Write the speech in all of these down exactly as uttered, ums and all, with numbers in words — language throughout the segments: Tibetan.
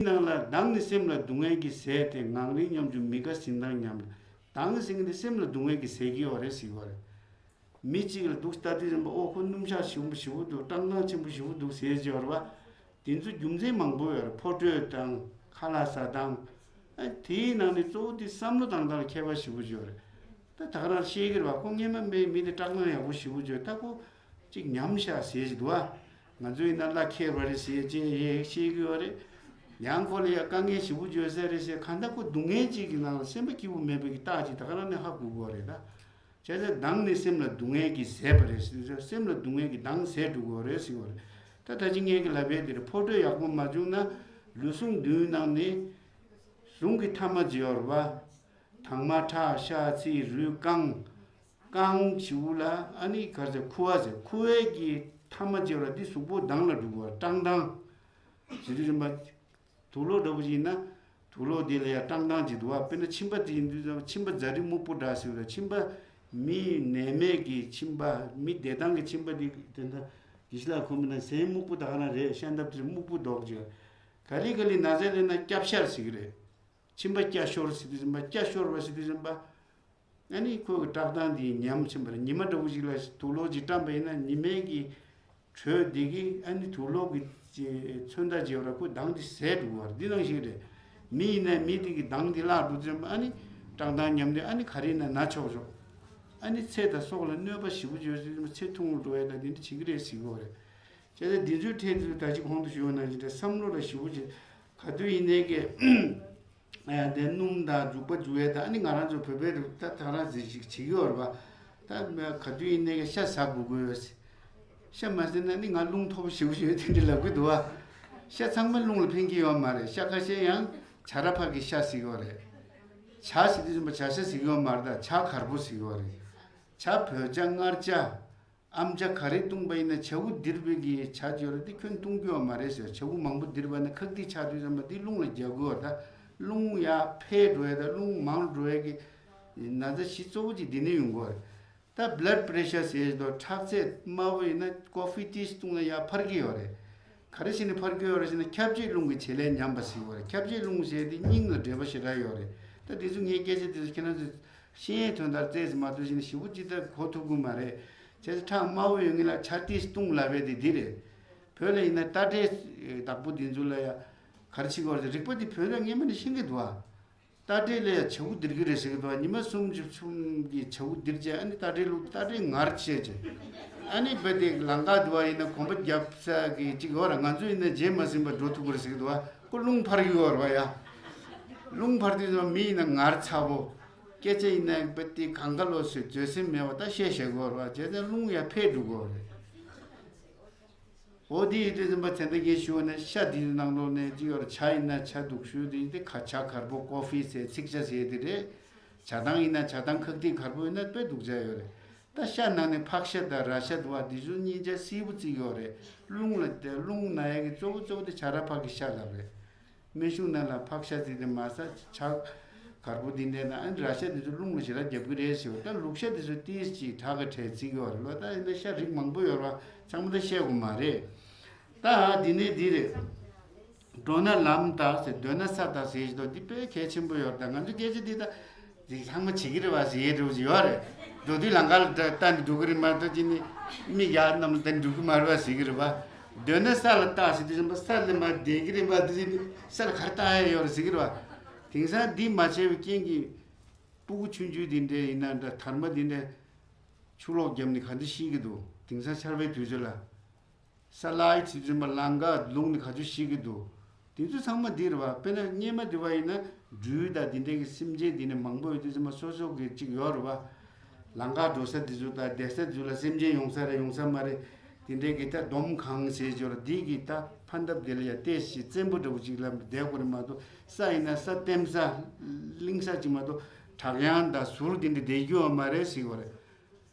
ནང་ལ་མདང་ནི་སེམས་ལ་སྡུག་བསྔལ་གྱི་ཟས་དེ། ངང་རིང་སྙོམས་འཇུག་མི་དགའ་གཟི་མདངས་ཉམས་ལ། མདང་ཟེར་མཁན་དེ་སེམས་ལ་སྡུག་བསྔལ་གྱི་ཟས་ཀྱི་ཡོད་རེད་ཟེར་གྱི་ཡོད་རེད། མི་གཅིག་ལ་འདུག་ལྟ་དུས་ཙམ་པ་ཨོ་ཁོ་སྣུམ་ཞག་ཞིམ་པོ་ཞེ་པོ་འདུག་སྐྲག་སྣང་ཆེན་པོ་ཞེ་པོ་འདུག་ཟེར་གྱི་ཡོད་རེད་བ། དེ་ཚོ་རྒྱུ་མཚན་མང་པོ་ཡོད་རེད། ཕོ་དྲོད་དང་ཁ་ལག་ཟ་སྟངས། ཨ་དེའི་ནང་ནས་གཙོ་བོ་དེ་བསམ་བློ་བཏང་སྟངས་ལ་ཁྱད་པར་ཞེ་པོ་ཅིག་ཡོད་རེད། ད་ད་ག་རང་བཤད་ཀྱི་རེད་བ། ཁོ་སྔན་མ་མི་མི་དེ་སྐྲག་སྣང་ཡག་པོ་ཞེ་པོ་ཅིག་ཡོད། ད་ཁོ་ཅིག་ཉམས་ཤག་ཟེར་གྱི་འདུག་ཨ། ང་ཚོ་ཡིན་ན་བླ་ཁེ་བ་རེད་ཟེར་ཅེས་ཡེ་བཤད་ཀྱི་ཡོད་རེད། ཡང་ཁོ་ལ་ཡ་དཀའ་ངལ་ཞེ་པོ་ཅིག་ཡོད་ས་རེད་ཟེར། གང་ལྟར་ཁོ་སྡུག་བསྔལ་ཅིག་གི་ནང་ལ་སེམས་པ་སྐྱིད་པོ་མེད་པའི་གི་རྟགས་ཅིག་ད་ག་རང་ནས་ཧ་གོ་གི་ཡོད་རེད་ད། བྱས་ཙང་མདང་ནི་སེམས་ལ་སྡུག་བསྔལ་གྱི་ཟས་པ་རེད་ཟེར། སེམས་ལ་སྡུག་བསྔལ་གྱི་མདང་ཟས་འགྲོ་གི་ཡོད་རེད་ཟེར་གྱི་ཡོད་རེད། ད་ད་ཅི་ངས་ཀྱི་ལབ་པའི་དེར་ཕོ་དྲོད་ཡག་པོ་མ་བྱུང་ན་ལུས་ཟུངས་བདུན་ནང་ནས་ཟུངས་ཀྱི་ཐ་མ་བརྗེ་བར་བ། དྭངས་མ་ཁྲག་ཤ་ཚིལ་རུས་རྐང་། རྐང་བྱིའུ་ལ་ཨ་ནི་གར་ཟེར་ཁུ་བ་ཟེར། ཁུ་བའི་གི་ཐ་མ་བརྗེ་བར་འདི་གཟུགས་པོ་མདངས་ལ་འགྲོ་གི་ཡོད་རེད། སྐྲག་མདངས་ཟེར་དུས་ཙམ་པ། དུག་ལོག་འདྲ་པོ་ཞིག་ཡིན་ན། དུག་ལོག་དེ་ལ་ཡང་སྐྲག་མདངས་ཅིག་འདུག་བ། དཔེར་ན་མཆིན་པ་དེ་ཡིན་དུས་ཙམ་མཆིན་པ་རྫ་རི་སྨུག་པོ་འདྲ་ཟེར་བ། མཆིན་པ་མི་ནད་མེད་ཀྱི་མཆིན་པ། མི་བདེ་ཐང་གི་མཆིན་པ་དེ་དེ་འདྲ་གི་ཤི་ལ་ཁོ་མི་ན་ཟན་སྨུག་པོ་ད་ག་རང་རེད། ཤ་འདབ་དེ་སྨུག་པོ་མདོག་ཅིག་ག་ལེ་ག་ལེ་ན་ཟས་ལེན་ན་སྐྱ་ཤར་ཟེར་གི་རེད། མཆིན་པ་སྐྱ་ཤོར་ཟེར་དུས་ཙམ་པ། སྐྱ་ཤོར་བ་ཟེར་དུས་ཙམ་པ། ཨ་ནི་ཁོ་གི་སྐྲག་མདངས་འདི་ཉམས་ཕྱིན་པ་རེད། ཉི་མ་འདྲ་པོ་ཞིག་ལ་དུག་ལོག་ཅིག་བཀྲམ་པ་ཡིན་ན་ཉི་མའི་གི་དྲོད་འདི་གིས་ཨ་ནི་དུག་ལོག་གི་ཅི་མཚོན་རྟགས་བྱེད་པ་ར་ཁོ་མདངས་འདི་ཟད་འགྲོ་གི་བ་རེད། འདི་ནང་བཞིན་རེད། མི་ཡིན་ན་མི་དེ་གི་མདངས་འདི་བརླག་འགྲོ་དུས་ཙམ་པ་ཨ་ནི་སྐྲག་མདངས་ཉམས་ཏེ་ཨ་ནི་ག་རེ་ཡིན་ན་ན་ཆོག་ཆོག་ཨ་ནི་ཚེ་དང་སྲོག་ལ་གནོད་པ་ཞེ་པོ་ཡོད་དུས་ཙམ་པ་ཚེ་ཐུང་རུ་འགྲོ་ཡ་དང་དེ་འདྲ་བྱེད་ཀྱི་རེད་ཟེར་གི་བ་རེད། བྱས་ཙང་འདི་ཚོའི་ཐད་དུ་ད་ཅི་གོང་དུ་ཞུས་པ་ནང་བཞིན་རེད། བསམ་བློ་ལ་ཞེ་པོ་ཅིག་ག་དུས་ཡིན་ནའི་གི། ཨ་ཡ་དེ་སྣུམ་དང་འཇུག་པ་འཇུ་ཡས་དང་ཨ་ནི་ང་རང་ཚོ་བོད་པའི་རིགས་ད་ད་རང་ཟིག་ཞིག་བྱེད་ཀྱི་ཡོད་རེད་པ། ད་ག་དུས་ཡིན་ནའི་གི་ཤ་ཟ་དགོས་ཀྱི་ཡོད། ཤ་མ་ཟས་ན་ནི་ང་རླུང་མཐོ་པོ་ཞེ་པོ་ཞིག་ཡོད་དེ་འདྲ་ལབ་ཀྱི་འདུག་བ། ཤ་ཚང་མ་རླུང་ལ་ཕན་གྱི་ཡོད་མ་རེད། ཤ་ཁ་ཤས་ཡང་བྱ་ར་ཕག་གི་ཤ་ཟེར་གྱི་ཡོད་རེད། བྱ་ཟེར་དུས་ཙམ་པ་བྱ་ཤ་ཟེར་གྱི་ཡོད་མ་རེད། ད་བྱ་གར་པོ་ཟེར་གྱི་ཡོད་རེད། བྱ་བོད་བྱ་མངར་བྱ། ཨམ་བྱ་ག་རེ་བཏུང་པ་ཡིན་ན་བྱ་ཁུ་ལྡིར་བའི་གི་བྱ་ཅིག་ཡོད་རེད། དེ་ཁྱོན་བཏུང་རྒྱུ་ཡོད་མ་རེད་ཟེར། བྱ་ཁུ་མང་པོ་ལྡིར་བ་ན་ཁག་ཐིག་ཆགས་དུས་ཙམ་པ་དེ་རླུང་ལ་རྒྱག་དགོས་པ། ད་རླུང་ཡར་འཕེལ་འགྲོ་ཡ་དང་རླུང་མང་འགྲོ་ཡ་གི་ན་ཚ་གཞི་གཙོ་བོ་གཅིག་འདི་ནས་ཡོང་གི་ཡོད་རེད། ད་blood pressure་ཟེར་དུས་ཁྲག་ཚད་དམའ་བོ་ཡིན་ན་ཀོ་ཧྥི་ཏིས་བཏུང་ན་ཡར་འཕར་གྱི་ཡོད་རེད། ག་རེ་བྱས་ནས་འཕར་གྱི་ཡོད་རེད་ཟེར་ན་ཁྱབ་བྱེད་རླུང་གི་བྱེད་ལས་ཉམས་པ་ཟེར་གྱི་ཡོད་རེད། ཁྱབ་བྱེད་རླུང་ཟེར་དེ་སྙིང་ལ་འབྲེལ་བ་ཞེ་དྲག་ཡོད་རེད། ད་དེ་ཚོ་ངའི་སྐད་ཆ་དེ་ཚོ་ཁྱེད་རང་ཚོས་ཤེས་ཡས་དོན་དག་རྩལ་ཟེར་མ་གཏོགས་ཤེས་ནས་ཞེ་པོ་ཅི་ལྟར་གོ་ཐུབ་ཀྱི་མ་རེད། བྱས་ཙང་ཁྲག་དམའ་བོ་ཡོད་ངེས་ལ་ཆར་ཏིས་བཏུང་ལབ་པའི་དེ་འདི་རེད། བོད་ལ་ཡིན་ན་རྟ་དྲེལ་བདག་པོ་འདི་ཚོ་ལ་ཡ་ག་རེ་བྱེད་དགོས་རེད། རིག་པ་འདི་བོད་ལ་སྔན་མ་ནས་ཤེས་ཀྱི་འདུག་ཨ། རྟ་དྲེལ་ལ་ཡ་བྱ་ཁུ་ལྡིར་གི་རེད་ཟེར་གི་འདུག་ཨ། ཉི་མ་གསུམ་བཞི་གསུམ་གྱི་བྱ་ཁུ་ལྡིར་བྱས་ཨ་ནི་རྟ་དྲེལ་བླུགས་རྟ་དྲེལ་ངར་བྱས་བྱས། ཨ་ནི་རྦད་དེ་ལམ་ཁ་འདུག་ཨ། ཡིན་ན་གོམ་པ་རྒྱབ་ས་གི་ཅིག་ཡོད་ར། ང་ཚོ་ཡིན་ན་རྗེས་མ་ཟིན་པ་འགྲོ་ཐུབ་ཀྱི་རེད་ཟེར་གི་འདུག་ཨ། ཁོ་རླུང་འཕར་གི་ཡོད་ར་བ་ཡ། རླུང་འཕར་དུས་ཙམ་མི་ཡིན་ན་ངར་ཚ་པོ། སྐད་ཆ་ཡིན་ན་རྦད་དེ་གང་ག་ལོ་ཟེར་བཟོད་སེམས་མེད་པ་ད་བཤད་བཤད་དགོས་ར་བ། བྱས་ཙང་རླུང་ཡ་འཕེལ་འགྲོ་གི་རེད། འོ་དེ་ཡིན་དུས་ཙམ་པ་ཚན་ད་ངས་ཞུ་བ་ནི་ཤ་འདི་ནང་ལོགས་ནས་ཅི་ཡོད་ར། བྱ་ཡིན་ན་བྱ་དུག་ཤོས་དེ་ཡིན་ཏེ་ཁ་བྱ་གར་པོ་ཀོ་ཧྥི་ཟེར་ཚིག་བྱ་ཟེར་དེ་རེད། བྱ་ཐང་ཡིན་ན་བྱ་ཐང་ཁག་ཐིག་གར་པོ་ཡིན་ན་དཔེ་དུག་བྱ་ཡོད་རེད། ད་ཤ་ནང་ནས་ཕག་ཤ་དང་ར་ཤ་འདུག་བ། འདི་ཚོ་གཉིས་ཆ་སིལ་བུ་བརྩི་གི་ཡོད་རེད། རླུང་ལ་བལྟས་རླུང་ན་ཡ་གི་གཙོ་བོ་གཙོ་བོ་དེ་བྱ་ར་ཕག་གི་ཤ་ལབ་རེད། སྨན་གཞུང་ནང་ལ་ཕག་ཤ་བརྩི་དེ་མ་ཟ་བྱ་གར་པོ་འདི་འདྲ་ན་ཨ་ནི་ར་ཤ་འདི་ཚོ་རླུང་ལ་ཞེ་དྲག་རྒྱབ་གི་རེད་ཟེར་བ། ད་ལུག་ཤ་འདི་ཚོ་ཏིས་ཅིག་དྲག་གི་བྲལ་བརྩི་གི་ཡོད་རེད་ལོ། ད་ཡིན་ན་ཤ་རིགས་མང་པོ་ཡོད་ར་ཚང་མ་ད་བཤད་དགོས་མ་རེད། ད་འདི་ནས་འདི་རེད། འགྲོ་ན་ལམ་བལྟ་ཟེར་སྡོད་ན་ས་བལྟ་ཟེར་ཞིག་འདུག་འདི་དཔེ་གལ་ཆེན་པོ་ཡོད་རེད། ད་ང་ཚོ་སྐད་ཆ་འདི་ད་འདི་ཚང་མ་བྱེད་ཀྱི་རེད་བ་ཟེར་ཡས་འགྲོ་གི་ཡོད་རེད། འགྲོ་དུས་ལམ་ཁ་ལ་ད་ལྟ་ནས་འགྲོ་གི་རེད་མ་གཏོགས་ཅི་ནི་མི་ཡར་གནམ་ལ་ད་འགྲོ་གི་མ་རེད་བ་ཟེར་གི་རེད་བ། སྡོད་ན་ས་ལ་བལྟ་ཟེར་དུས་ཙམ་པ་ས་ལ་མར་བསྡད་ཀྱི་རེད་བ། དེ་ནི་ས་ལ་ག་རེ་བལྟ་ཡས་ཡོད་རེད་ཟེར་གི་རེད་བ། དེང་སང་འདི་མ་བྱས་པའི་རྐྱེན་གྱིས་སྤུ་གུ་ཆུང་ཆུང་དེ་འདྲས་ཡིན་ན་འདྲ་དར་མ་དེ་འདྲས་ཆུ་ལོག་བརྒྱབ་ནས་ག་འདྲ་ཤི་གི་འདུག་དེང་སང་ཆར་པའི་དུས་ཚོད་ལ། ས་སླའི་ཚུལ་འཛིན་པ་ལང་ཀ་ལུང་ནི་ག་ཚོད་ཤི་གི་འདུག་དེ་ཚོ་ཚང་མ་འདི་རེད་བ། དཔེར་ན་སྔོན་མ་དེ་བ་ཡིན་ན་སྦྲུལ་དང་དེ་འདྲའི་གི་སེམས་ཅན་དེ་ནི་མང་པོ་ཡོད་དུས་ཚང་མ་སོ་སོ་གི་གཅིག་ཡོད་རེད་བ། ལང་ཀ་འགྲོ་ས་དེ་ཚོ་དང་བསྡད་ས་དེ་ཚོ་ལ་སེམས་ཅན་ཡོང་ས་རེད་ཡོང་ས་མ་རེད། དེ་འདྲའི་གི་ད་འདོམ་གང་ཟེར་ཅོར་འདི་གི་ད་ཕན་ཐབས་དེ་ལ་ཡ་བལྟས་ཤིག་བཙན་པོ་འདྲ་བོ་གཅིག་ལ་བསྡད་དགོས་རེད་མ་གཏོགས་ས་ཡིན་ན་ས་ལྟེམ་ས་གླིང་ས་གཅིག་མ་གཏོགས་བྲག་གཡང་དང་ཟུར་དེ་འདྲ་བསྡད་རྒྱུ་ཡོད་མ་རེད་ཟེར་བ་རེད།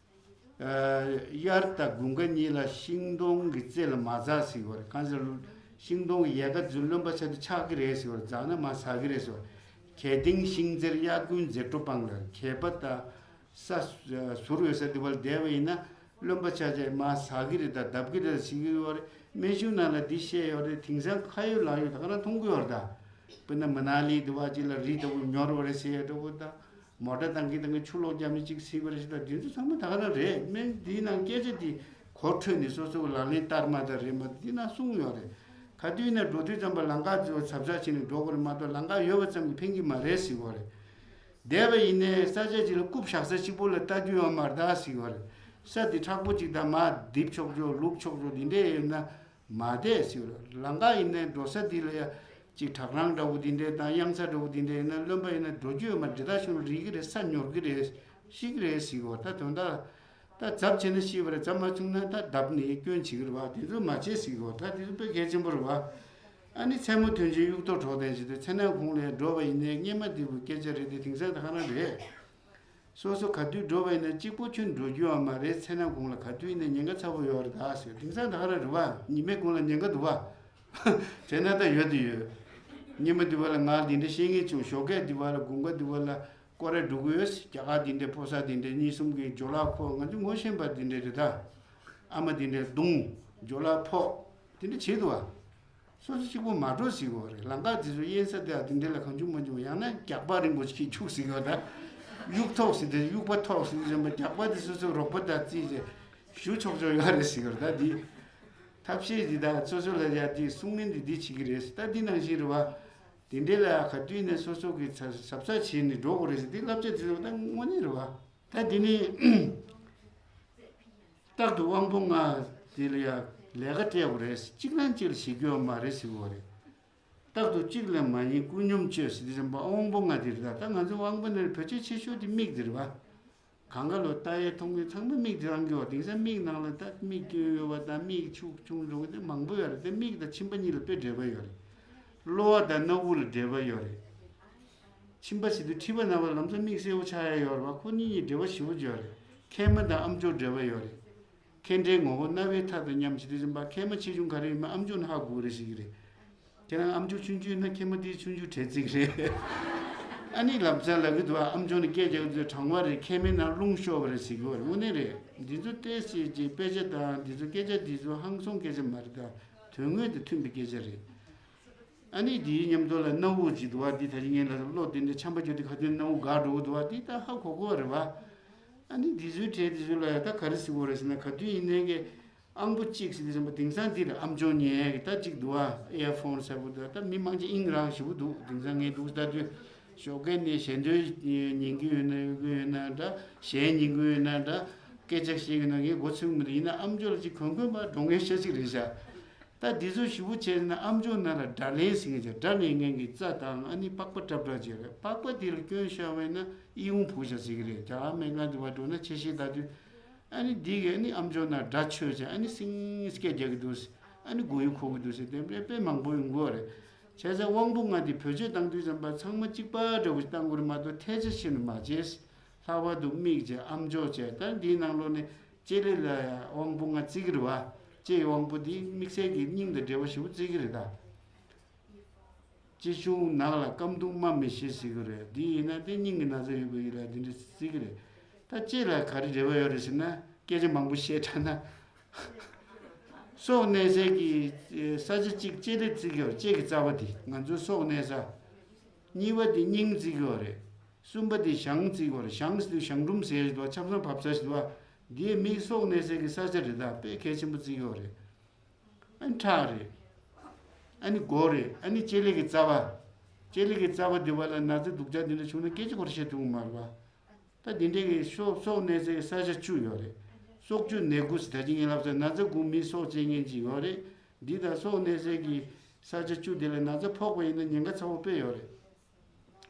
དབྱར་དང་དགུན་ཁ་གཉིས་ལ་ཤིང་སྡོང་གི་རྩེ་ལ་མ་འཛེག་ཟེར་བ་རེད། གང་ཟེར་ན་ཤིང་སྡོང་གི་ཡལ་ག་ཚོ་རློན་པ་ཆགས་དུས་ཆག་གི་རེད་ཟེར་བ་རེད། འཛེག་ན་མར་ཟག་གི་རེད་ཟེར་བ་རེད། གད་ལྡིང་ཤིང་རྩེར་གཡའ་དགུན་མཛེར་བྲོ་སྤང་ལ། གད་པ་དང་ས་ཟུར་ཡོད་ས་དེ་བ་ལ་བསྡད་པ་ཡིན་ན་རློན་པ་ཆགས་ཆགས་མར་ཟག་གི་རེད་ད་བརྡབ་གི་རེད་ཟེར་གི་ཡོད་རེད། སྨན་གཞུང་ནང་ལ་འདི་བཤད་ཡོད་རེད། དེང་སང་ཁ་ཡོད་ལག་ཡོད་ད་ག་རང་མཐོང་གི་ཡོད་རེད་ད། དཔེར་ན་མ་ན་ལི་དེ་བ་ཅིག་ལ་རི་ལྟ་བུ་ཉོར་བ་རེད་ཟེར་ཡ་འདྲ་བོ་དང་། མོ་ཊ་བཏང་གིན་བཏང་གིན་ཆུ་ལོག་བརྒྱབ་ནས་ཅིག་ཟིན་པ་རེད་ཟེར། ད་དེ་ཚོ་ཚང་མ་ད་ག་རང་རེད། སྨན་འདིའི་ནང་སྐད་ཆ་དེ་གོ་འཕྲོད་ནས་སོ་སོ་གི་ལག་ལེན་བསྟར་མ་བསྟར་རེད་མ་གཏོགས་འདི་ན་གསུངས་ཡོད་རེད། ག་དུས་ན་འགྲོ་དུས་ཙམ་པ་ལམ་ཁ་ཚོ་གཟབ་གཟབ་བྱས་ནས་འགྲོ་དགོས་རེད་མ་གཏོགས་ལམ་ཁ་ཡོལ་བ་ཙམ་གྱིས་ཕན་གྱི་མ་རེད་ཟེར་གྱི་ཡོད་རེད། བསྡད་པ་ཡིན་ནའི་ས་ཆ་ཅིག་ལ་རྐུབ་བཞག་ས་གཅིག་པོ་ལ་ལྟ་རྒྱུ་ཡོད་མ་རེད་ད་ཟེར་གྱི་ཡོད་རེད། ས་འདི་མཁྲེགས་པོ་ཅིག་དང་མར་རྡིབ་ཆོག་ཆོག་བླུགས་ཆོག་ཆོག་འདི་འདྲས་ཡོད་ན། མ་བསྡད་ཟེར་བ་ལམ་ཁ་ཡིན་ནའི་འགྲོ་ས་འདི་ལ་ཡ་གཅིག་བྲག་རང་འདྲ་བོ་འདི་འདྲས་དང་གཡང་ས་འདྲ་བོ་འདི་འདྲས་ཡིན་ན་རློན་པ་ཡིན་ན་འགྲོ་རྒྱུ་ཡོད་མ་རེད། འདི་དག་ཤུང་རིལ་གི་རེད། ས་ཉོར་གི་རེད། ཤི་གི་རེད་ཟེར་གོ། ད་དོན་དག་ད་རྫབ་བྱས་ན་ཤི་བ་རེད། རྫབ་མ་བྱུང་ན་ད་བརྡབས་ནས་སྐྱོན་བྱེད་གི་རེད་བ། དེ་ཚོ་མ་བྱེད་ཟེར་གོ། ད་དེ་ཚོ་དཔེ་གལ་ཆེན་པོ་རེད་བ། ཨ་ནི་མཚན་མོ་ཐོན་རྗེས་གཡུག་ཐོག་གྲོགས་དན་བྱེད་དུས་མཚན་ནག་ཁུང་ལ་འགྲོ་བ་ཡིན་ནའི་སྔས་མ་འདི་བུ་སྐད་ཆ་རེད་དེ་དེང་སང་ད་ག་རང་རེད། སོ་སོ་ག་དུས་འགྲོ་བ་ཡིན་ན་གཅིག་པོ་ཁྱོད་འགྲོ་རྒྱུ་ཡོད་མ་རེད། མཚན་ནག་གུང་ལ་ག་དུས་ཡིན་ན་ཉེན་ཁ་ཚ་པོ་ཡོད་རེད་ད་ཟེར། དེང་སང་ད་ག་རང་རེད་བ། ཉི་མའི་གུང་ལ་ཉེན་ཁ་འདུག་བ། དེ་ན་ད་ཡོད་དུ་ཡོད། ཉི་མ་འདི་བ་ལ་ང་འདི་འདྲ་བཤད་ངེས་བྱུང་། ཞོགས་ཀས་འདི་བ་ལ་དགུན་ཁ་འདི་བ་ལ་སྐོར་ར་འགྲོ་གི་ཡོད། རྒྱ་གར་འདི་འདྲ་ཕོ་གསར་འདི་འདྲ་གཉིས་གསུམ་གྱི་ཇོ་ལགས་ཁོ་ང་ཚོ་ངོ་ཤེས་པ་འདི་འདྲ་རེད་ད། ཨ་མ་འདི་འདྲ་རྡུང་། ཇོ་ལགས་ཕོག་འདི་འདྲ་བྱེད་འདུག་བ། སོ་སོ་གཅིག་པོ་མ་འགྲོ་ཟེར་གྱི་ཡོད་རེད། ལམ་ཁ་དེ་ཚོ་གཡས་ས་དེ་ཨ་དེ་འདྲ་ལ་གང་བྱུང་མ་བྱུང་། ཡང་ན་རྒྱག་པ་རིང་པོ་ཞིག་འཁྱུག་ཟེར་གྱི་ཡོད་ད། གཡུག་ཐོག་ཟེར་དེ་གཡུག་པ་ཐོག་ཟེར་དེ་བྱས་པ་རྒྱག་པ་དེ་སོ་སོ་རོགས་པ་དང་རྩིས་བྱས་ཞུ་ཆོག་ཆོག་ཡོད་རེད་ཟེར་གྱི་ཡོད་རེད་ད། འདི་ཐབས་ཤེས་འདི་ད་སོ་སོ་ལ་ཡ་དེ་གསུང་མིན་འདི་འདི་བྱེད་ཀྱི་རེད་ད། འདི་ནང་བཞིན་རེད་བ། དེ་འདྲ་ལ་ག་དུས་ནས་སོ་སོ་གི་གཟབ་གཟབ་བྱས་ནས་འགྲོ་དགོས་རེད་ཟེར། དེ་བསླབ་བྱ་དེ་ཚོ་ད་དངོས་གནས་རེད་བ། ད་དེ་ནི་རྟག་ཏུ་དབང་པོ་ལྔ་དེ་ལ་ཡང་ལས་ཀ་སྤྲད་དགོས་རེད། གཅིག་ལན་གཅིག་ལ་བྱེད་རྒྱུ་ཡོད་མ་རེད་ཟེར་གྱི་ཡོད་རེད། རྟག་ཏུ་གཅིག་ལ་མ་ཡིན་ཀུན་སྙོམས་སྤྱོད་ཟེར་དུས་ཙམ་པ་དབང་པོ་ལྔ་དེ་རེད་ད། ད་ང་ཚོ་དབང་པོ་ལྔ་ནི་བེད་སྤྱོད་ཆེ་ཤོས་དེ་མིག་དེ་རེད་བ། གང་ག་ལོ་ལྟ་ཡས་མཐོང་ཡས་ཚང་མ་མིག་དེ་རང་གི་བ། དེང་སང་མིག་ནང་ལ་ད་མིག་སྐྱོན་ཡོད་བ་དང་མིག་ཕྱུགས་ཆུང་འགྲོ་གི་དེ་མང་པོ་ཡོད་རེད། དེ་མིག་དང་མཆིན་པ་གཉིས་ལ་དཔེ་འབྲེལ་བ་ཡོད་རེད། གློ་བ་དང་སྣ་བུག་ལ་འབྲེལ་བ་ཡོད་རེད། མཆིན་པ་ཟེར་དུས་མཁྲིས་པ་ན་བ་ལམ་སང་མིག་སེར་པོ་ཆགས་ཡ་ཡོད་རེད་བ། ཁོ་གཉིས་གཉིས་འབྲེལ་བ་ཞེ་པོ་ཅིག་ཡོད་རེད། མཁལ་མ་དང་ཨམ་ཅོག་འབྲེལ་བ་ཡོད་རེད། མཁལ་འདྲེའི་ངོ་བོ་རྣ་བའི་མཐའ་དང་མཉམ་བྱེད་དུས་ཙམ་པ་མཁལ་མ་ཆེ་ཆུང་ག་རེ་ཡིན་མིན་ཨམ་ཅོག་ནས་ཧ་གོ་རེད་ཟེར་གྱི་རེད། ཁྱེད་རང་ཨམ་ཅོག་ཆུང་ཆུང་ཡིན་ན་མཁལ་མ་དེ་ཆུང་ཆུང་བྲེལ་བརྩི་གི་རེད། ཨ་ནི་ལམ་སང་ལབ་ཀྱི་འདུག་བ། ཨམ་ཅོག་ནས་སྐད་རྒྱག་གི་འདུག། གྲང་བ་རེད། མཁལ་མའི་ནང་རླུང་ཤོར་བ་རེད་ཟེར་གྱི་བ་རེད། དངོས་གནས་རེད། འདི་ཚོ་ཏོག་ཙམ་ཅིག་དཔེ་ཆ་དང་འདི་ཚོ་སྐད་ཆ་འདི་ཚོ་ཧང་སང་སྐད་ཆ་མ་རེད་ད། དོན་དངོས་དང་མཐུན་པའི་སྐད་ཆ་རེད། ཨ་ནི་དེའི་མཉམ་དུ་ལ་སྣ་བུག་ཅིག་འདུག་བ། འདི་ད་ཅི་ངས་ལབ་སོང་། གློ་དེ་འདྲ་ཆམ་པ་རྒྱུག་དུས་ག་དུས་སྣ་བུག་འགག་འགྲོ་གི་འདུག་བ། འདི་ད་ཧ་གོ་གོ་བ་རེད་བ། ཨ་ནི་འདི་ཚོའི་གྲས་འདི་ཚོ་ལ་ཡ་ད་ག་རེ་ཟེར་དགོས་རེད་ཟེར་ན། ག་དུས་ཡིན་ནའི་གི་ཨང་པོ་གཅིག་ཟེར་དུས་ཙམ་པ་དེང་སང་འདི་ལ་ཨམ་ཅོག་ཉན་ཡ་གི་ད་གཅིག་འདུག་བ། ཨེར་ཕོན་ཟེར་བ་འདུག། ད་མི་མང་ཆེ་དབྱིངས་རང་ཞེ་པོ་འདུག། དེང་སང་ངས་འདུག་ལྟ་དུས་ཞོགས་ཀས་ནས་ཞལ་འདོན་ཉན་གི་ཡོད་ན་ཡོད་གི་ཡོད་ན་འདྲ། གཞས་ཉན་གི་ཡོད་ན་འདྲ། སྐད་ཆ་བཤད་གི་ན་ངས་མགོ་ཚོས་གི་མི་འདུག། ཡིན་ན་ཨམ་ཅོག་ལ་ཅིག་གོན་གོན་པ་འགྲོ་མཁན་ཤ་ཅིག་རེད་ཤག། ད་འདི་ཚོ་ཞེ་པོ་བྱས་ན་ཨམ་ཅོག་ནང་ལ་སྒྲ་ལེན་ཟེར་མཁན་ཅིག། སྒྲ་ལེན་མཁན་གྱི་རྩ་དང་ཨ་ནི་པགས་པ་ཏྲབ་ཏྲབ་ཅིག་རེད། པགས་པ་དེ་ལ་སྐྱོན་ཤོར་བས་ན་ཨི་ཡུང་བུ་ཤ་ཟེར་གི་རེད། རྒྱ་གར་སྨན་ཁང་དུ་བ་འགྲོ་ན་ཆེ་ཤེལ་ལྟ་དུས་ཨ་ནི་འདི་གི་ཨ་ནི་ཨམ་ཅོག་ནང་སྒྲ་ཆོད་ཅིག། ཨ་ནི་སིང་སྐད་རྒྱག་གི་འདུག། ཨ་ནི་མགོ་ཡུ་འཁོར་གི་འདུག་ཟེར་དེ་འདྲ་དཔེ་མང་པོ་ཡོང་གི་རེད། བྱས་ཙང་དབང་པོ་ལྔ་དེ་བེད་སྤྱོད་བཏང་དུས་ཙམ་པ་ཚང་མ་གཅིག་པ་འདྲ་བོ་ཞིག་བཏང་དགོས་རེད་མ་གཏོགས་ཐལ་ཆ་ཆེ་ནི་མ་བྱེད། ལྷག་པར་དུ་མིག་བྱས་ཨམ་ཅོག་བྱས། ད་འདིའི་ནང་ལོགས་ནས་ལྕེ་ལེ་ལ་ཡང་དབང་པོ་ལྔ་བརྩི་གི་རེད་བ། ལྕེ་ཡི་དབང་པོ་འདི་དམིགས་བསལ་གྱི་སྙིང་དང་འབྲེལ་བ་ཞེ་པོ་བརྩི་གི་རེད་ད། ལྕེ་ཆུང་ནགས་ལ་སྐམ་གདུང་རྨ་མི་ཤེས་ཟེར་གི་རེད། འདི་ཡིན་ན་དེ་སྙིང་གི་ན་ཚ་ཡོད་པ་ཡིན་ལ་འདི་འདྲ་བརྩི་གི་རེད། ད་ལྕེ་ལ་ག་རེ་འབྲེལ་བ་ཡོད་རེད་ཟེར་ན། སྐད་ཆ་མང་པོ་བཤད་དྲགས་ན། སྲོག་གནས་སའི་གི་ས་ཆ་གཅིག་ལྕེ་ལེ་བརྩི་གི་ཡོད་རེད། ལྕེ་གི་རྩ་བ་དེ་ང་ཚོའི་སྲོག་གནས་ས། གཉིས་པ་དེ་སྙིང་བརྩི་གི་ཡོད་རེད། གསུམ་པ་དེ་བྱང་བརྩི་གི་ཡོད་རེད། བྱང་ཟེར་དུས་བྱང་ཀྲུམ་ཟེར་ཞིག་འདུག་བ། ཆབ་གསང་བབས་ས་ཞིག་འདུག་བ། འདིའི་མིའི་སྲོག་གནས་སའི་གི་ས་ཆ་རེད་ད། དཔེ་གལ་ཆེན་པོ་བརྩི་གི་ཡོད་རེད། ཨ་ནི་ཁྲག་རེད། ཨ་ནི་མགོ་རེད། ཨ་ནི་ལྕེ་ལེ་གི་རྩ་བ། ལྕེ་ལེ་གི་རྩ་བ་འདི་བ་ལ་ན་ཚ་སྡུག་ཅག་འདི་འདྲ་བྱུང་ན་སྐད་ཆ་ཁོ་རང་བཤད་ཐུབ་ཀྱི་མ་རེད་བ། ད་འདི་འདྲའི་གི་སྲོག་སྲོག་གནས་སའི་ས་ཆ་བཅུ་ཡོད་རེད། སྲོག་བཅུད་ནད་དགུ་ཟེར་ད་ཅི་ངས་ལབ་ཚར། ན་ཚ་དགུ་མིའི་སྲོག་བཅད་མཁན་ཅིག་ཡོད་རེད། འདི་དང་སྲོག་གནས་སའི་གི་ས་ཆ་བཅུ་འདི་ལ་ན་ཚ་ཕོག་པ་ཡིན་ན་ཉེན་ཁ་ཚ་པོ་དཔེ་ཡོད་རེད།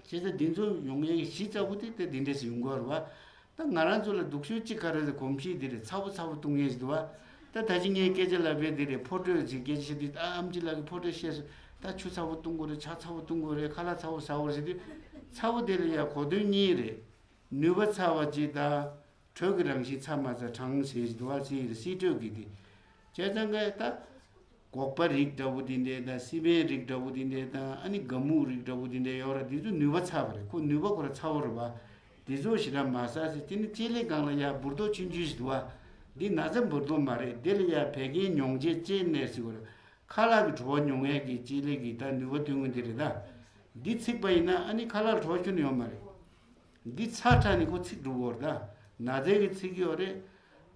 བྱས་ཙང་འདི་ཚོ་ཡོང་ཡས་གཞི་རྩ་བོ་དེ་དེ་འདི་འདྲས་སུ་ཡོང་གི་ཡོད་རེད་བ། ད་ང་རང་ཚོ་ལ་སྡུག་ཤོས་གཅིག་ག་རེ་ཟེར་གོམས་གཤིས་འདི་རེད། ཚ་བོ་ཚ་བོ་བཏུང་ཡས་ཞིག་འདུག་བ། ད་ད་ཅི་ངས་སྐད་ཆ་ལབ་པའི་འདི་རེད། ཕོ་ཁྲོས་ཅིག་སྐད་ཆ་བཤད་དུས་ད་ཨམ་ཆི་ལགས་ཀྱིས་ཕོ་ཁྲོས་བཤད་སོང་། ད་ཆུ་ཚ་བོ་བཏུང་དགོས་རེད། ཇ་ཚ་བོ་བཏུང་དགོས་རེད། ཁ་ལག་ཚ་བོ་ཟ་དགོས་རེད་ཟེར་དུས། ཚ་བོ་དེ་ལ་ཡ་གོ་དོན་གཉིས་རེད། ནུས་པ་ཚ་བ་གཅིག་དང་། དྲོད་ཀྱི་རང་བཞིན་ཚ་མ་ཚ་གྲང་ཟེར་གྱི་འདུག་བ། ཟེར་གྱི་རེད། སི་དྲོད་ཀྱི་དེ། བྱས་ཙང་ཀ་ད། སྒོག་པ་རིགས་འདྲ་བོ་དེ་འདྲས་དང་། སི་པན་རིགས་འདྲ་བོ་དེ་འདྲས་དང་། ཨ་ནི་སྒ་སྨུག་རིགས་འདྲ་བོ་དེ་འདྲས་ཡོད་ར། དེ་ཚོ་ནུས་པ་ཚ་བ་རེད། ཁོ་ནུས་པ་ཁོ་ར་ཚ་བོ་རེད་བ། དེ་ཚོ་ཞེ་དྲག་མ་ཟ་ཟེར། དེ་ནི་ལྕེ་ལེ་སྒང་ལ་ཡ་འབུར་རྡོག་ཆུང་ཆུང་ཞིག་འདུག་བ། འདི་ན་ཚ་འབུར་རྡོག་མ་རེད། དེ་ལ་ཡ་བད་ཀན་མྱོང་བྱེད་ལྕེ་ནད་ཟེར་གྱི་རེད། ཁ་ལག་གི་བྲོ་བ་མྱོང་ཡས་ཀྱི་ལྕེ་ལེ་གི་ད་ནུས་པ་སྟོན་གྱི་འདི་རེད་ད། འདི་ཚིག་པ་ཡིན་ན་ཨ་ནི་ཁ་ལག་ལ་བྲོ་ཁྱོན་ཡོད་མ་རེད། འདི་ཚ་དྲགས་ནི་ཁོ་ཚིག་འགྲོ་གི་ཡོད་རེད་ད། ན་ཚ་གི་ཚིག་ཡོད་རེད།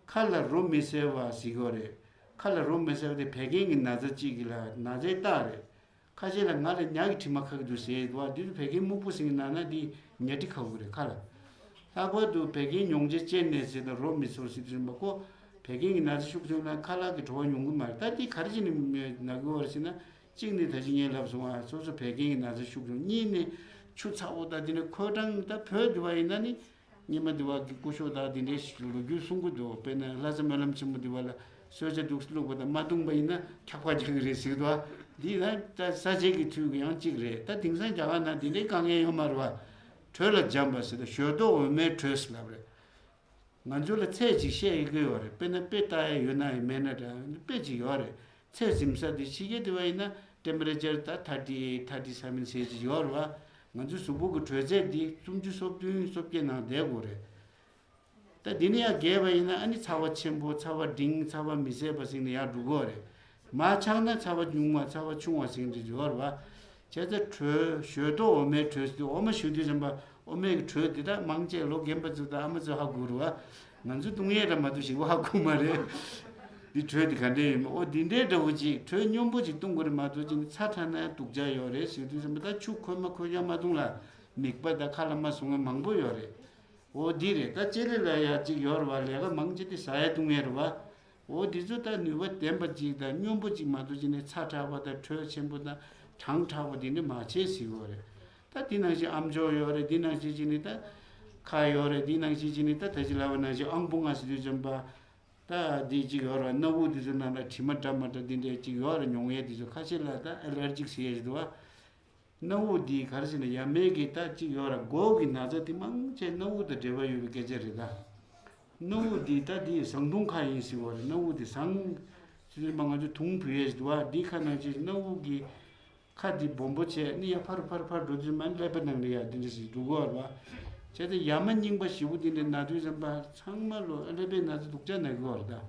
ཁ་ལ་རོ་མི་སེལ་བ་ཟེར་གི་ཡོད་རེད། ཁ་ལ་རོ་མི་སེལ་བ་དེ་བད་ཀན་གྱི་ན་ཚ་གཅིག་གི་ལ་ན་ཚའི་རྟགས་རེད། ཁ་ཤས་ལ་ང་ལ་ཉ་གི་དྲི་མ་ཁ་གི་འདུག་ཟེར་བ་འདི་ཚོ་བད་ཀན་སྨུག་པོ་ཟེར་གི་ན་ན་འདི་ཉ་དྲི་ཁ་གི་རེད་ཁ་ལ། ལྷག་པར་དུ་བད་ཀན་མྱོང་བྱེད་སྐྱེས་ནས་ཟེར་ན་རོ་མི་སོར་ཟེར་དུས་ཙམ་པ་ཁོ་བད་ཀན་གྱི་ན་ཚ་ཤུགས་ཆུང་ན་ཁ་ལག་གི་བྲོ་བ་མྱོང་གི་མ་རེད། ད་འདི་ག་རེ་བྱས་ནས་ན་གི་ཡོད་རེད་ཟེར་ན། གཅིག་ནི་ད་ཅི་ངས་ལབ་སོང་ཨ། སོ་སོ་བད་ཀན་གྱི་ན་ཚ་ཤུགས་ཆུང་། གཉིས་ནི་ཆུ་ཚ་པོ་དང་དེ་ནས་ཁོས་གྲང་ད་བོད་འདི་བ་ཡིན་ན་ནི། སྔོན་མ་འདི་བ་གི་སྐུ་ཞབས་དང་དེ་འདྲའི་ལོ་རྒྱུས་གསུང་གི་འདུག་དཔེར་ན་ལྷ་ས་སྨོན་ལམ་ཆེན་མོ་འདི་བ་ལ་གསོལ་ཇ་འདུག་སེ་བླུགས་པ་དང་མ་བཏུང་པ་ཡིན་ན་འཁྱག་པ་རྒྱག་གི་རེད་ཟེར་གི་འདུག་འདི་ན་ད་ས་ཆའི་གི་དུས་ཀྱི་ཡང་གཅིག་རེད། ད་དེང་སང་རྒྱ་གར་ན་དེ་འདྲའི་དཀའ་ངལ་ཡོད་མ་རེད་བ། དྲོད་ལ་འཇམ་པ་ཟེར་ད་ཞོལ་རྡོག་འོ་མའི་དྲོད་ཟེར་ལབ་རེད། ང་ཚོ་ལ་ཚད་ཅིག་བཤད་ཡི་གི་ཡོད་རེད། དཔེར་ན་དཔེ་ལྟ་ཡ་ཡོད་ན་ཡང་མེད་ན་འདྲ་དཔེ་ཅིག་ཡོད་རེད། ཚད་འཛིན་ས་དེ་ཕྱི་རྒྱལ་དེ་བ་ཡིན་ན་temperature ད་thirty eight thirty seven ཟེར་ཅིག་ཡོད་རེད་བ། ང་ཚོའི་གཟུགས་པོ་གི་དྲོད་ཚད་དེ་སུམ་ཅུ་སོ་བདུན་སོ་བརྒྱད་ནང་བསྡད་དགོས་རེད། ད་འདི་ནས་ཡར་བརྒལ་བ་ཡིན་ན་ཨ་ནི་ཚ་བ་ཆེན་པོ་ཚ་བ་འབྲིང་ཚ་བ་མི་བཟད་པ་ཟེར་ནས་ཡར་འགྲོ་གི་ཡོད་རེད། མར་ཆག་ན་ཚ་བ་ཉུང་བ་ཚ་བ་ཆུང་བ་ཟེར་འདི་ཡོད་རེད་བ། བྱས་ཙང་དྲོད་ཞོལ་རྡོག་འོ་མའི་དྲོད་ཟེར་དུས་འོ་མ་ཞུ་དུས་ཙམ་པ་འོ་མའི་གི་དྲོད་འདི་དག་མང་ཆེ་ལོ་རྒན་པ་ཚོ་དང་ཨ་མ་ཚོ་ཧ་གོ་རེད་བ། ང་ཚོ་བཏུང་ཡས་འདྲ་མ་གཏོགས་ཞིག་ཧ་གོ་མ་རེད། འདི་དྲོད་འདི་ག་འདྲས་ཡིན་མིན། འོ་འདི་འདྲའི་འདྲ་བོ་ཅིག་དྲོད་སྙོམས་པོ་ཅིག་བཏུང་དགོས་རེད་མ་གཏོགས་ཅིག་ནི་ཚ་དྲགས་ན་ཡང་སྡུག་ཅག་ཡོད་རེད་ཟེར་དུས་ཙམ་པ་ད་ཆུ་ཁོལ་མ་ཁོལ་ཡང་མ་བཏུང་ལ་མིད་པ་དང་ཁ་ལ་མ་བཟུང་བ་མང་པོ་ཡོད་རེད། འོ་འདི་རེད། ད་ལྕེ་ལེ་ལ་ཡ་གཅིག་ཡོད་རེད་བ། ལས་ཀ་མང་ཆེ་དེ་ཟ་ཡ་བཏུང་ཡས་རེད་བ། འོ་འདི་ཚོ་ད་ནུས་པ་ལྡན་པ་གཅིག་དང་སྙོམས་པོ་གཅིག་མ་གཏོགས་གཅིག་ནི་ཚ་དྲགས་པ་དང་དྲོད་ཆེན་པོ་དང་གྲང་དྲགས་པ་དེ་འདྲ་མ་བྱེད་ཟེར་གི་ཡོད་རེད། ད་འདི་ནང་བཞིན་ཨམ་ཅོག་ཡོད་རེད། འདི་ནང་བཞིན་གཅིག་ནི་ད་ཁ་ཡོད་རེད། འདི་ནང་བཞིན་གཅིག་ནི་ད་ད་ཅི་ལབ་པ་ནང་བཞིན་ཨང་པོ་ང་ཟེར་དུས་ཙམ་པ། ད་འདི་གཅིག་ཡོད་རེད། སྣ་བུག་འདི་ཚོ་ནང་ལ་དྲི་མ་འདྲ་མ་འདྲ་འདི་འདྲ་གཅིག་ཡོད་རེད། མྱོང་ཡས་འདི་ཚོ་ཁ་ཤས་ལ་ད་ཨེ་ལར་ཇིག་ཟེར་ཡས་ཞིག་འདུག་བ། སྣ་བུག་འདི་ག་རེ་ཟེར་ན་ཡ་མའི་གི་ད་གཅིག་ཡོད་ར། མགོ་གི་ན་ཚ་དེ་མང་ཆེ་སྣ་བུག་དང་འབྲེལ་བ་ཡོད་པའི་སྐད་ཆ་རེད་ད། སྣ་བུག་འདི་ད་འདི་ཟངས་མདོང་ཁ་ཡིན་ཟེར་བ་རེད། སྣ་བུག་འདི་ཟངས་ཟེར་དུས་མ་ང་ཚོ་དུང་ཕུ་ཡས་ཟེར་བ་འདི་ཁ་ནང་ཆེ་སྣ་བུག་གི་ཁ་འདི་སྦོམ་པོ་བྱས་ནི་ཡ་ཕར་ཕར་ཕར་འགྲོ་དུས་མ་ཀླད་པ་ནང་ལ་ཡ་འདི་འདྲ་ཞིག་འགྲོ་གི་ཡོད་རེད་བ། བྱས་ཏེ་ཡ་མ་རྙིང་པ་ཞེ་པོ་འདི་འདྲ་ན་དུས་ཙམ་པ་ཚང་མ་ལོ་ཀླད་པའི་ན་ཚ་སྡུག་ཅག་ན་གི་ཡོད་རེད་ད།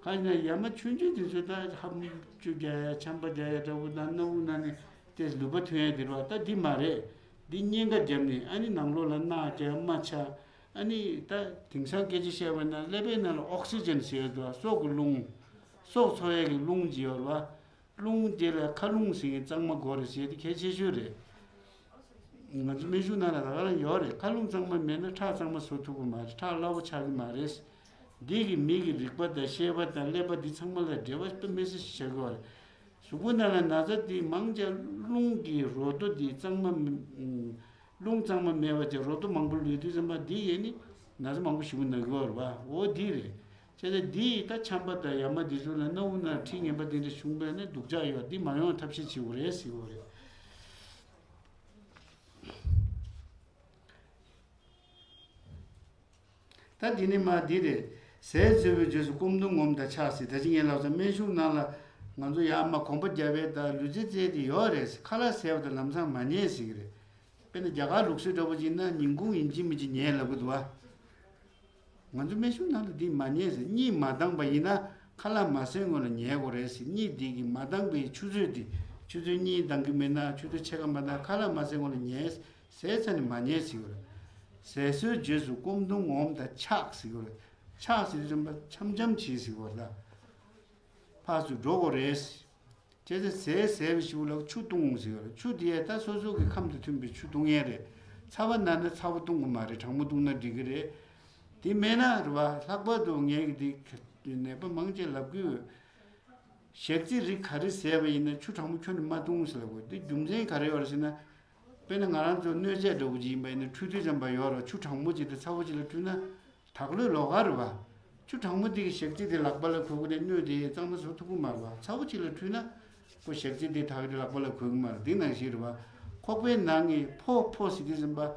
གང་ཡིན་ན་ཡ་མ་ཆུང་ཆུང་དེ་ཚོ་ད་ཧམ་ཆུ་རྒྱག་ཡ་ཆམ་པ་རྒྱག་ཡ་འདྲ་བོ་དང་སྣ་བུག་ནང་ནས་དེ་ལུད་པ་ཐོན་ཡ་དེ་རེད་བ། ད་འདི་མ་རེད། འདི་གཉན་ཁ་བརྒྱབ་ནས་ཨ་ནི་ནང་ལོགས་ལ་རྣག་རྒྱག་རྨ་ཆགས། ཨ་ནི་ད་དེང་སང་སྐད་ཆ་བཤད་པ་ན་ཀླད་པའི་ནང་ལ་ཨོག་སི་ཇན་ཟེར་ཡ་འདུག་བ། སྲོག་གི་རླུང་། སྲོག་འཚོ་ཡ་གི་རླུང་ཅིག་ཡོད་རེད་བ། རླུང་དེ་ལ་མཁའ་རླུང་ཟེར་མཁན་གཙང་མ་དགོས་རེད་ཟེར་དེ་གལ་ཆེ་ཤོས་རེད། ང་ཚོ་སྨན་གཞུང་ནང་ལ་ད་ག་རང་ཡོད་རེད། མཁའ་རླུང་གཙང་མ་མེད་ན་ཁྲག་གཙང་མ་བཟོ་ཐུབ་ཀྱི་མ་རེད། ཁྲག་སླ་བོ་ཆགས་ཀྱི་མ་རེད། འདི་གི་མི་གི་རིག་པ་དང་ཤེས་པ་དང་ཀླད་པ་འདི་ཚང་མ་ལ་འབྲེལ་བ་དཔེ་མི་སྲིད་ཞིག་ཆགས་ཀྱི་ཡོད་རེད། གཟུགས་པོ་ནང་ལ་ན་ཚ་འདི་མང་ཆེ་རླུང་གི་རོ་རྡོ་འདི་གཙང་མ་མི་རླུང་གཙང་མ་མེད་པ་དེ་རོ་རྡོ་མང་པོ་ལུས་དུས་ཙམ་པ་འདི་ཡས་ནི་ན་ཚ་མང་པོ་ཞིག་ན་གི་ཡོད་རེད་བ། འོ་འདི་རེད། བྱས་ཙང་འདི་ཡིས་ད་ཆམ་པ་དང་ཡ་མ་འདི་ཚོ་ལ་སྣ་བུག་ནང་ཁྲག་ངན་པ་འདི་འདྲ་བྱུང་བས་ན་སྡུག་ཅག་ཡོད། འདི་མ་ཡོང་བ་ཐབས་ཤེས་བྱེད་དགོས་རེད་ཟེར་གྱི་ཡོད་རེད། ད་འདི་ནི་མ་འདི་རེད། ཟས་ཟོས་པའི་རྗེས་སུ་སྐོམ་གདུང་ངོམས་དང་ཆགས་ཟེར། ད་ཅི་ངས་ལབ་ཙང་སྨན་གཞུང་ནང་ལ་ང་ཚོ་ཡར་མར་གོམ་པ་རྒྱབ་པའི་ད་ལུས་རྩལ་རྩེད་དེ་ཡོད་རེད། ཁ་ལག་ཟས་པ་དང་ལམ་སང་མ་ཉལ་ཟེར་གྱི་རེད། དཔེར་ན་རྒྱ་གར་ལུགས་སྲོལ་འདྲ་པོ་ཅིག་ཡིན་ན་ཉིན་གུང་ཡིན་གཅིག་མིན་གཅིག་ཉལ་ལབ་གི་འདུག་བ། ང་ཚོ་སྨན་གཞུང་ནང་ལ་འདི་མ་ཉལ་ཟེར། གཉིད་མ་བཏང་པ་ཡིན་ན་ཁ་ལག་མ་ཟས་སྔོན་ལ་ཉལ་དགོས་རེད་ཟེར། གཉིད་འདི་གི་མ་བཏང་པའི་ཆུ་ཚོད་འདི་ཆུ་ཚོད་གཉིད་བཏང་གི་མེད་ན་ཆུ་ཚོད་ཕྱེད་ཀ་མ་བཏང་ཁ་ལག་མ་ཟས་སྔོན་ལ་ཉལ། ཟས་ཚར་ནས་མ་ཉལ་ཟེར་གྱི་རེད། ཟས་ཟོས་རྗེས་སུ་སྐོམ་གདུང་ངོམས་དང་ཆགས་ཟེར་གྱི་རེད། ཆགས་ཟེར་དུས་ཙམ་པ་འཆམ་འཆམ་བྱེད་ཟེར་གྱི་རེད་ད། ཕར་ཚུར་འགྲོ་དགོས་རེད། བྱས་ཙང་ཟས་ཟས་པའི་ཤུལ་ལ་ཆུ་བཏུང་ཟེར་གྱི་རེད། ཆུ་དེ་ད་སོ་སོ་གི་ཁམས་དང་མཐུན་པའི་ཆུ་བཏུང་ཡས་རེད། ཚ་བ་ན་ན་ཚ་བོ་བཏུང་དགོས་མ་རེད། གྲང་མོ་བཏུང་ན་འགྲིག་གི་རེད། དེ་མེད་ན་རེད་བ། ལྷག་པར་དུ་ངས་ཀྱི་དེ་ནད་པ་མང་ཆེ་ལབ་གི་ཡོད། ཞག་ཚི་རིགས་ག་རེ་ཟས་པ་ཡིན་ན་ཆུ་གྲང་མོ་ཁྱོན་ནས་མ་བཏུང་ཟེར་ལབ་གོ། དེ་རྒྱུ་མཚན་ག་རེ་ཡོད་རེད་ཟེར་ན། དཔེར་ན་ང་རང་ཚོ་སྣོད་ཆས་འདྲ་བོ་ཅིག་ཡིན་པ་ཡིན་ན་འཁྲུད་དུས་ཙམ་པ་ཡོད་ར། ཆུ་གྲང་མོ་ཅིག་དང་ཚ་བོ་ཅིག་ལ་འཁྲུད་ན་དག་ལོས་ལོགས་ཀ་རེད་བ། ཆུ་གྲང་མོ་དེ་གི་ཞག་ཚི་དེ་ལག་པ་ལ་གོས་གོ་ནས་སྣོད་དེ་གཙང་མ་བཟོ་ཐུབ་ཀྱི་མ་རེད་བ། ཚ་བོ་ཅིག་ལ་འཁྲུད་ན་ཁོ་ཞག་ཚི་དེ་དག་དེ་ལག་པ་ལ་གོས་ཀྱི་མ་རེད། དེ་ནང་བཞིན་རེད་བ། ཁོག་པའི་ནང་གི་ཕོ་ཕོ་ཟེར་དུས་ཙམ་པ།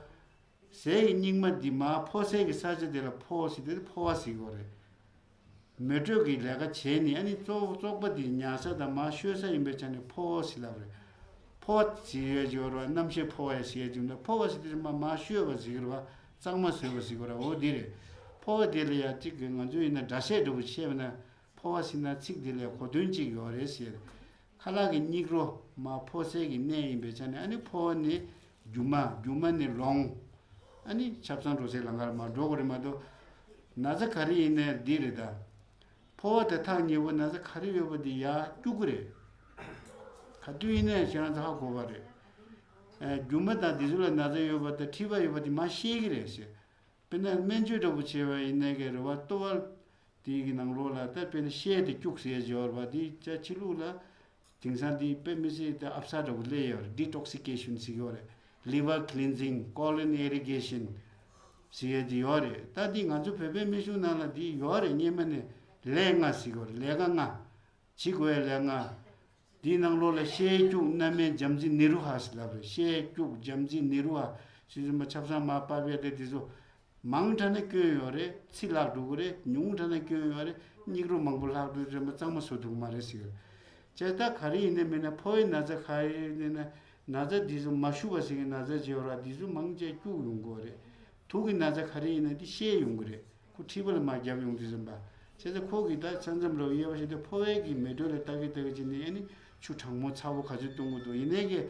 ཟས་ཀྱི་སྙིགས་མ་འདི་མར་ཕོ་ཟས་ཀྱི་ས་ཆ་དེ་ལ་ཕོ་ཟེར་དེ་ཕོ་བ་ཟེར་གྱི་ཡོད་རེད། མེ་དྲོད་ཀྱི་ལས་ཀ་བྱས་ནས་ཨ་ནི་བཙོག་བཙོག་པ་འདི་ཉར་ས་དང་མར་བཤོས་ས་ཡིན་པའི་ཆ་ནས་ཕོ་བ་ཟེར་ལབ་རེད། ཕོ་བ་ཟེར་ཡས་ཅིག་ཡོད་རེད་བ། རྣམ་ཤེས་ཕོ་བ་ཟེར་ཡས་ཅིག་ཡོད་རེད། ཕོ་བ་ཟེར་དུས་མར་མར་བཤོས་པ་ཟེར་གྱི་རེད་བ། གཙང་མ་བཟོས་པ་ཟེར་གྱི་རེད་བ། འོ་འདི་རེད། ཕོ་བ་དེ་ལ་ཡ་གཅིག་གི་ང་ཚོ་ཡིན་ན་སྒྲ་བཤད་འདྲ་བོ་བཤད་པ་ན་ཕོ་བ་ཟེར་ན་ཚིག་དེ་ལ་གོ་དོན་གཅིག་ཡོད་རེད་ཟེར། ཁ་ལག་གི་སྙིགས་རོ་མར་ཕོ་གསར་གྱི་གནས་ཡིན་པའི་ཆ་ནས། ཨ་ནི་ཕོ་བ་ནི་རྒྱུ་མ། རྒྱུ་མ་ནི་ལོང་། ཨ་ནི་ཆབ་གསང་འགྲོ་སའི་ལམ་ཁར་མར་འགྲོ་དགོས་རེད་མ་གཏོགས། ན་ཚ་ག་རེ་ཡིན་ནའི་འདི་རེད་ད། ཕོ་བ་དེ་ཐག་ཉེ་པོ་ན་ཚ་ག་རེ་ཡོད་པ་དེ་ཡར་སྐྱུག་གི་རེད། ག་དུས་ཡིན་ནའི་ཁྱེད་རང་ཚོ་ཧ་གོ་བ་རེད། ཨ། རྒྱུ་མ་དང་དེ་ཚོ་ལ་ན་ཚ་ཡོད་པ་དང་མཁྲིས་པ་ཡོད་པ་དེ་མར་བཤལ་གྱི་རེད་ཟེར། དཔེར་ན་སྨན་བཅོས་འདྲ་པོ་བྱས་པ་ཡིན་ནའི་གི་རེད་བ། ལྟོ་བ་དེ་གི་ནང་ལོགས་ལ་ད་དཔེར་ན་བཤལ་ཏེ་སྐྱུག་ཟེར་ཡ་ཅིག་ཡོད་རེད་བ། དེ་ཅག་ཕྱི་ལུགས་ལ་དེང་སང་དེ་དཔེ་མི་སྲིད་དེ་ཨབ་སར་འདྲ་པོ་སླེབས་ཡོད་རེད། ཌི་ཊོག་སི་ཀེ་ཤན་ཟེར་གྱི་ཡོད་རེད། ལི་ཝར་ཀི་ལིན་སིང་། ཀོ་ལོན་ཨེ་རི་གེ་ཤན་ཟེར་ཡ་དེ་ཡོད་རེད། ད་དེ་ང་ཚོ་བོད་པའི་སྨན་གཞུང་ནང་ལ་དེ་ཡོད་རེད། སྔོན་མ་ནས་ལས་ལྔ་ཟེར་གྱི་ཡོད་རེད། ལས་ཀ་ལྔ། བྱེད་དགོས་ལས་ལྔ། འདིའི་ནང་ལོགས་ལ་བཤལ་སྐྱུག་སྣ་སྨན་རྒྱ་མཚོའི་ནེ་རུ་ཧ་ཟེར་ལབ་རེད། བཤལ་སྐྱུག་རྒྱ་མཚོའི་ནེ་རུ་ཧ་ཟེར་དུས་ཙམ་པ་ཆབ་གསང་མར་ཕབ་ཡ་དེ་དེ་ཚོ་མང་དྲགས་ན་སྐྱོན་ཡོད་རེད། ཕྱི་ལྷག་འགྲོ་གི་རེད། ཉུང་དྲགས་ན་སྐྱོན་ཡོད་རེད། སྙིགས་རོ་མང་པོ་ལྷག་འགྲོ་རེད་མ། གཙང་མ་བཟོ་ཐུབ་ཀྱི་མ་རེད་ཟེར་གྱི་རེད། བྱས་ཙང་ག་རེ་ཡིན་ནའི་མིན་ན་ཕོ་བའི་ན་ཚ་ག་རེ་ཡིན་ནའི་ན་ཚ་འདི་ཚོ་མ་ཞུ་བ་ཟེར་གྱི་ན་ཚ་བྱེད་ཡོད་ར། འདི་ཚོ་མང་ཆེ་སྐྱུག་ཡོང་གི་རེད། དུག་གི་ན་ཚ་ག་རེ་ཡིན་ན་འདི་བཤལ་ཡོང་གི་རེད། ཁོ་མཁྲིས་པ་ལ་མར་རྒྱབ་ཡོང་དུས་ཙམ་པ། བྱས་ཙང་ཁོ་གིས་ད་ས་མཚམས་ལ་དབྱེ་བ་ཕྱེ་སྟེ་ཕོ་བའི་གི་མེ་དྲོད་ལ་ལྟ་གི་ལྟ་གི་བྱས་ནས། ཨ་ནི་ཆུ་གྲང་མོ་ཚ་པོ་ག་ཚོད་བཏུང་གི་འདུག་ཡིན་ནའི་གི་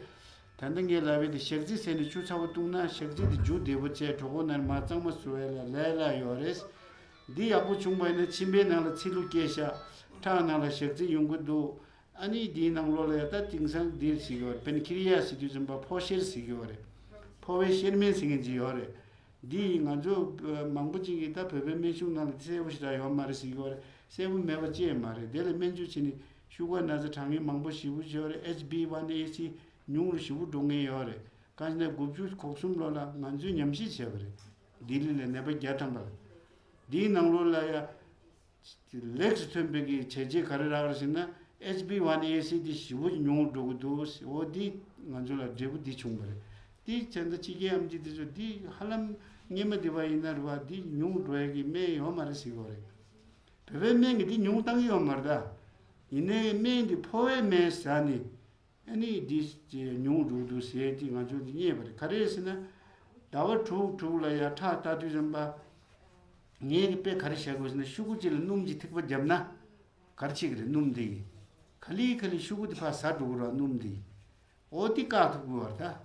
ད་ལྟ་ངས་ལབ་པའི་དེ་ཞག་རྩི་ཟས་ནས་ཆུ་ཚ་པོ་བཏུང་ན་ཞག་རྩི་དེ་འཇུ་བདེ་པོ་བྱས་གྲོད་ཁོག་ནང་མར་གཙང་མ་བཟོ་ཡ་ལ་ལས་སླ་ཡོད་རེད། འདི་ཡག་པོ་བྱུང་བ་ཡིན་ན་མཆིན་པའི་ནང་ལ་ཚིལ་ལུ་སྐྱེས་ཤག་ཁྲག་ནང་ལ་ཞག་རྩི་ཡོང་གི་འདུག་ཨ་ནི་འདིའི་ནང་ལོགས་ལ་ཡ་ད་དེང་སང་འདིར་ཟེར་གྱི་ཡོད་རེད། པན་ཁི་རི་ཡ་ཟེར་དུས་ཙམ་པ་ཕོ་གཤེར་ཟེར་གྱི་ཡོད་རེད། ཕོ་བའི་གཤེར་སྨན་ཟེར་མཁན་ཅིག་ཡོད་རེད། འདི་ང་ཚོ་མང་པོ་ཅིག་གིས་ད་བོད་པའི་སྨན་གཞུང་ནང་ལ་གསལ་པོ་ཞེ་དྲག་ཡོད་མ་རེད་ཟེར་གྱི་ཡོད་རེད། གསལ་པོ་མེད་པ་ཅི་ཡང་མ་རེད། དེ་ལ་སྨན་བཅོས་བྱས་ནས་ཤུ་གར་ན་ཚ་དྲག་མཁན་མང་པོ་ཞེ་པོ་ཅིག་ཡོད་རེད། ཨེཆ་བི་ཝན་ཨེ་སི་ཉུང་རུ་ཞེ་པོ་འགྲོ་མཁན་ཡོད་རེད། གང་ཞེ་ན་དགུ་བཅུ་གོ་གསུམ་ལོ་ལ་ང་ཚོས་ཉམས་ཞིབ་བྱས་པ་རེད། ལྡི་ལི་ལ་ནད་པ་བརྒྱ་ཐམ་པ་ལ། འདིའི་ནང་ལོགས་ལ་ཡ་ལེགས་སུ་ཐོན་པའི་གི་བྱས་རྗེས་ག་རེ་རག་རེད་ཟེར་ན། ཨེཆ་བི་ཝན་ཨེ་སི་འདི་ཞེ་པོ་ཅིག་ཉུང་རུ་འགྲོ་གི་འདུག་འོ་འདི་ང་ཚོ་ལ་འབྲས་བུ་འདི་བྱུང་བ་རེད། འདི་བྱས་ཙང་ཕྱི་རྒྱལ་ཨེམ་ཆི་འདི་ཚོ་འདི་ཧ་ལམ་སྔོན་མ་འདི་བ་ཡིན་ན་རེད་བ། འདི་ཉུང་རུ་འགྲོ་ཡ་གི་སྨན་ཡོད་མ་རེད་ཟེར་གི་ཡོད་རེད། བོད་པའི་སྨན་གྱིས་འདི་ཉུང་བཏང་གི་ཡོད་མ་རེད་ད། ཡིན་ནའི་སྨན་འདི་ཕོ་བའི་སྨན་ཟ་ནི། ཨ་ནི་འདི་ཉུང་རུ་འདུག་ཟེར་དེ་ང་ཚོ་འདི་རྙེད་པ་རེད། ག་རེ་ཟེར་ན། ཟླ་བ་དྲུག་དྲུག་ལ་ཡ་ཁྲག་ལྟ་དུས་ཙམ་པ། ངས་ཀྱི་དཔེ་ག་རེ་བྱ་དགོས་ཟེར་ན། ཤུ་གུ་གཅིག་ལ་སྣུམ་གྱི་ཐིགས་པ་བརྒྱབ་ན་ག་རེ་བྱེད་ཀྱི་རེད། སྣུམ་འདི་གིས་ག་ལེ་ག་ལེ་ཤུ་གུ་དེ་ཕར་ཟ་འགྲོ་གི་རེད། སྣུམ་འདི། འོ་དེ་བཀག་ཐུབ་ཀྱི་ཡོད་རེད་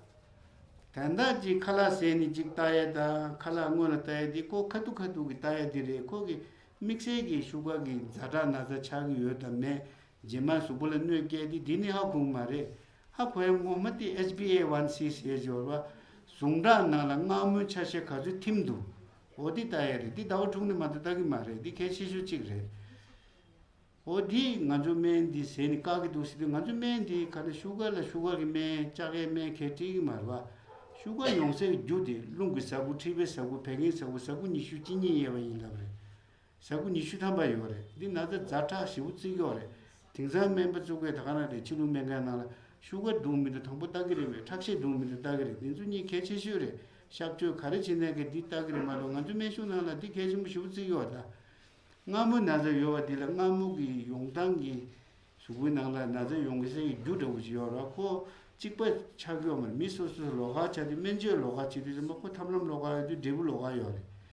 ད། དོན་དག་ཅིག་ཁ་ལག་ཟས་ནས་ཅིག་ལྟ་ཡ་དང་ཁ་ལག་སྔོན་ལ་ལྟ་ཡ་དེ་ཁོ་ཁ་ཐུག་ཁ་ཐུག་གི་ལྟ་ཡ་དེ་རེད། ཁོ་གི་དམིགས་བསལ་གྱི་ཤུ་གར་གྱི་ཛ་དྲག་ན་ཚ་ཆགས་ཀྱི་ཡོད་དང་མེད། རྗེས་མ་གཟུགས་པོ་ལ་གནོད་སྐྱེལ་ཏེ་འདི་ནི་ཧ་གོ་གི་མ་རེད། ཧ་གོ་ཡ་ངོ་མ་དེ་ཨེཆ་བི་ཨེ་ཝན་སི་ཟེར་ཡོད་རེད་བ། ཟུངས་ཁྲག་ནང་ལ་མངར་མོའི་ཆ་ཤས་ག་ཚོད་ཐིམ་འདུག་འོ་དེ་ལྟ་ཡ་རེད། འདི་ཟླ་བ་དྲུག་ནས་མ་གཏོགས་ལྟ་གི་མ་རེད། འདི་གལ་ཆེ་ཤོས་གཅིག་རེད། འོ་འདི་ང་ཚོ་སྨན་འདི་ཟས་ནས་བཀག་གི་འདུག་ཟེར་དུས། ང་ཚོ་སྨན་འདི་ག་ནས་ཤུ་གར་ལ་ཤུ་གར་གྱི་སྨན་ལྕགས་ཀའི་སྨན་གས་སྤྲད་ཀྱི་མ་རེད་བ། ཤུ་གར་ཡོང་སའི་རྒྱུ་དེ་རླུང་གི་ཟ་ཁུ། མཁྲིས་པའི་ཟ་ཁུ། བད་ཀན་ཟ་ཁུ། ཟ་ཁུ་ཉི་ཤུ་གཅིག་གཉིས་དབྱེ་བ་ཡིན་ལབ་རེད། ཟ་ཁུ་ཉི་ཤུ་ཐམ་པ་ཡོད་རེད། འདི་ན་ཚ་ཛ་དྲག་ཞེ་པོ་བརྩི་གི་ཡོད་རེད། དེང་སང་སྨན་པ་ཚོ་གིས་ད་ག་རང་རེད། ཕྱི་ལུགས་སྨན་ཁང་ནང་ལ་ཤུ་གར་འདུག་མི་འདུག་དང་པོ་ལྟ་གི་རེད་པས། ཁྲག་ཤེད་འདུག་མི་འདུག་ལྟ་གི་རེད། དེ་ཚོ་གཉིས་གལ་ཆེ་ཤོས་རེད། གཤག་བཅོས་ག་རེ་བྱེད་ནའི་གི་འདི་ལྟ་གི་རེད་མ་གཏོགས། ང་ཚོ་སྨན་གཞུང་ནང་ལ་འདི་གལ་ཆེན་པོ་ཞེ་པོ་བརྩི་གི་ཡོད་རེད་ད། མངར་མོའི་ན་ཚ་ཡོད་པ་འདི་ལ་མངར་མོ་གི་ཡོང་སྟངས་ཀྱི་གཟུགས་པོའི་ནང་ལ་ན་ཚ་ཡོང་གི་སའི་རྒྱུ་འདྲ་བོ་ཞིག་ཡོད་རེད། ཁོ་གཅིག་པ་ཆགས་ཀྱི་ཡོད་མ་རེད། མི་སོ་སོ་ལོགས་ཀ་ཆགས་དུས། སྨན་བཅོས་ལོགས་ཀ་བྱེད་དུས་ཙམ་པ་ཁོ་ཐབས་ལམ་ལོགས་ཀ་ཡོད་དུས་འབྲས་བུ་ལོགས་ཀ་ཡོད་རེད།